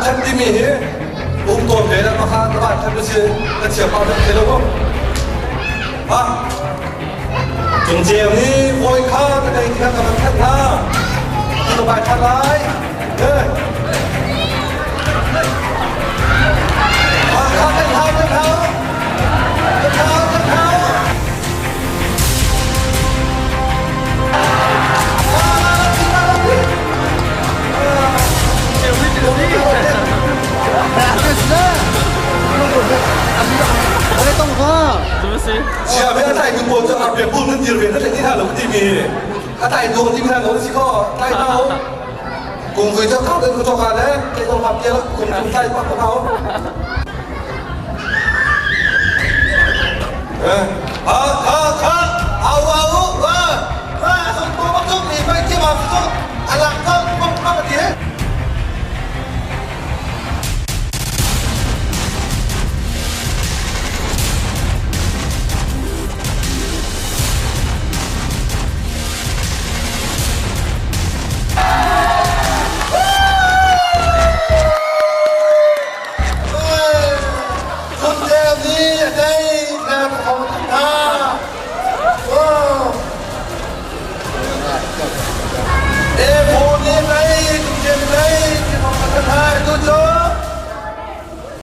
Van timi hi um tawn ve le maka na van than si na thiam pa deuh lo ko. Ha Cung ceu ni voi kha ka dei thiang ka van than hna. Ka vai than lai. Eh. Ha kha kan hau kan hau. Kan hau kan hau. Chia ve tai tu pawl cu a pe pul nan dir ve na ti hna lo ti mi a tai tu ti hna lo si ko tai tau kung vui cho khau den ko ka le ke tong hap ke kung tung tai pa ko ha ha ha au au wa wa song ko ba chung ni pai ti ma chu alak ko bang bang ti he.